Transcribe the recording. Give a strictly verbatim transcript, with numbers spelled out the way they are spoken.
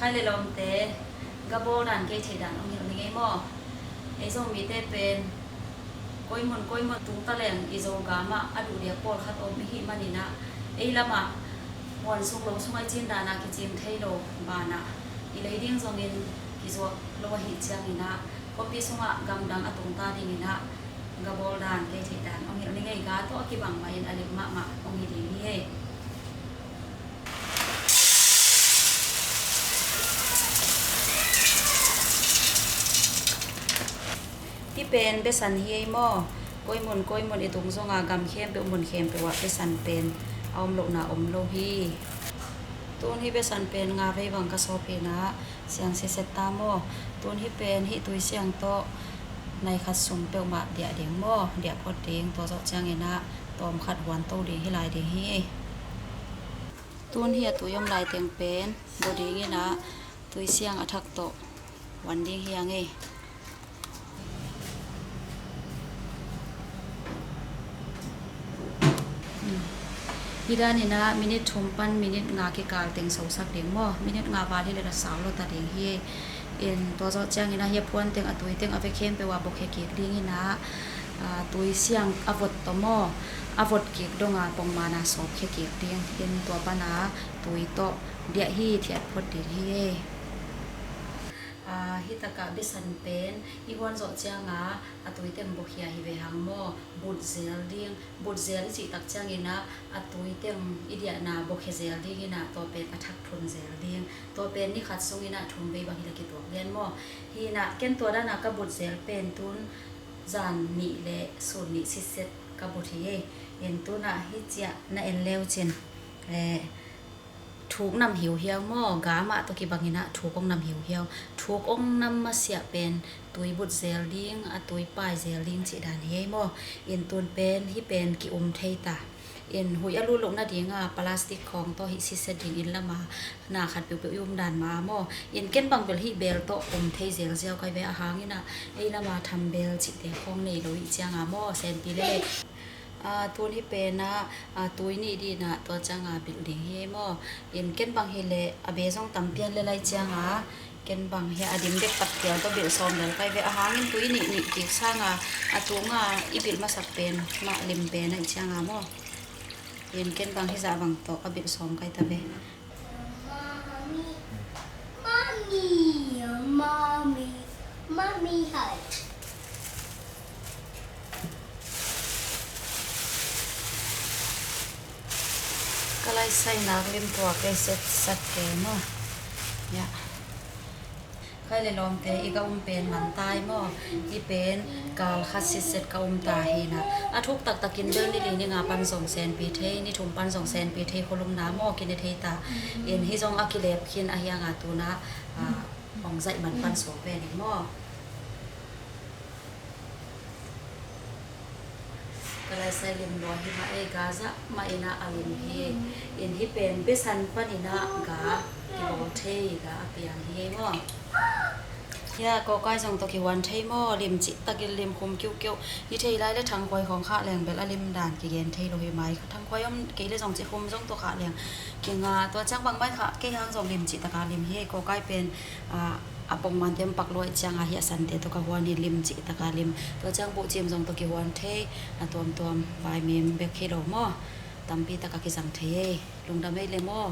Khai le lawmte, ga bawl dan kei theih dan hong hilh ni ngei maw? Ei Zomite pen koi mun koi mun tung taleng i Zogam ah a duh diak pawlkhat om i hih manin ah, ei lamah huan sung lo sungah i cin dan ah kicing thei lo banah i lei ding zongin kizuak lo ahih ciangin ah, khuapi sungah gamdang a tung ta dingin ah ga bawl dan kei theih dan hong hilh ni ngei. Ga tawh a kibang mahin a lim mahmah hong hi ding hi ei. Hih pen besan hi ei maw? Koi mun koi mun i tung zonga gam khempeuh mun khempeuh ah besan pen a om lohna om lo hi. Tun hih besan pen nga vei bang ka sawp hi na, siang siset ta maw? Tun hih pen hih tui siang tawh nai khat sung peuhmah diah ding maw? Diah phot ding, tua zawh ciangin ah tawm khat huan to ding hi lai ding hi. Tun hih a tui om lai teng pen bua dingin ah tui siang a thak tawh huan ding hi ang ei. Hih danin ah minit thum pan minit nga kikal teng sosak ding maw? Minit nga val hi leh a sau lo ta ding hi. In tua zawh ciangin ah hih a phuan teng a tui teng a ve khempeuh ah bawkhia kik dingin ah, ah, tui siang a vot tawh maw? A vot kik dong a pongman a sawpkhia kik ding. In tua pan a tui tawh diah hithiat phot ding hi. Ah, hih takah besan pen i huan zawh ciang a, a tui teng bawkhia hi ve hang maw? But zel ding. But zel i cih tak ciangin ah a tui teng i diahna bawkhia zel dingin ah tua pen a thak thun zel ding. Tua pen ni khat sungin ah thum vei bang hi leh kituak lian maw? Hi in ah ken tua dan a ka but zel pen tun zan nih leh sun nih sitset ka but hi ei. In tun ah hih ciah na en leu cin, eh, thuk nam hiuhiau maw? Ga mah tawh kibangin ah thuk hong nam hiuhiau. Thuk hong nam masiah pen tui but zel ding, a tui pai zel ding cih dan hi ei maw? In tun pen hih pen ki-um thei ta. In huih a lut loh nading a plastic khawng tawh hih sitset ding inn lam a na khat peuhpeuh i um dan mah maw? In ken bang bel hih bel tawh um thei zelziau kai ve, a hang in ah ei lam a thambel cihte khawng nei lo i hih ciang a maw? Senpi lel ei. Ah, tun hih pen ah, ah, tui nih ding in ah tua ciang a bilh ding hi ei maw? In ken bang hi leh a be zong tampi an lel a hih ciang a, ken bang hi a dim dek tak tial tawh bilh sawm lel kai ve, a hang in tui nih nih kik sang a, a tung a i bilh masak pen mah lim pen a hih ciang a maw? In ken bang hih zah bang tawh a bilh sawm kai ta ve. Mommy, mommy, mommy, mommy hurt. Ka laisai nak lim tuak ei, set sat kei maw? Ya. Khai le lawmte, i ka um pen man tai maw? I pen kal khat sitset ka um ta hi na. A thuk taktakin bel ni li ni nga pan zong senpi thei, ni thum pan zong senpi thei, khualumna maw, kine thei ta. In hih zong a kilep khin a hiang a tun ah, ah, hong zaih man pan suak ve ning maw? Ka laisai lim lua hi mah ei, ga zah mah in ah a lim hi. In hih pen besan panin ah ga kibawl thei, ga a piang hi ei maw? Hia, kawkai zong tawh kihuan thei maw? Lim cihtakin lim khum kiuhkiuh. Hi thei lai le thangkhuai khawng khah leng bel a lim dan kigen thei lo hi mai. Thangkhuai om kei le zong cikhum zong tawh khah leng kinga, tua ciang bangmah khah kei hang zong lim cihtaka lim hi ei. Kawkai pen, ah, a pongmante om pak luai ciang a hih a sante tawh ka huan hi, lim cihtaka lim. Tua ciang buhcim zong tawh kihuan thei, a tuamtuam vaimim bek hi lo maw? Tampi taka kizang thei ei. Lungdam ei le maw?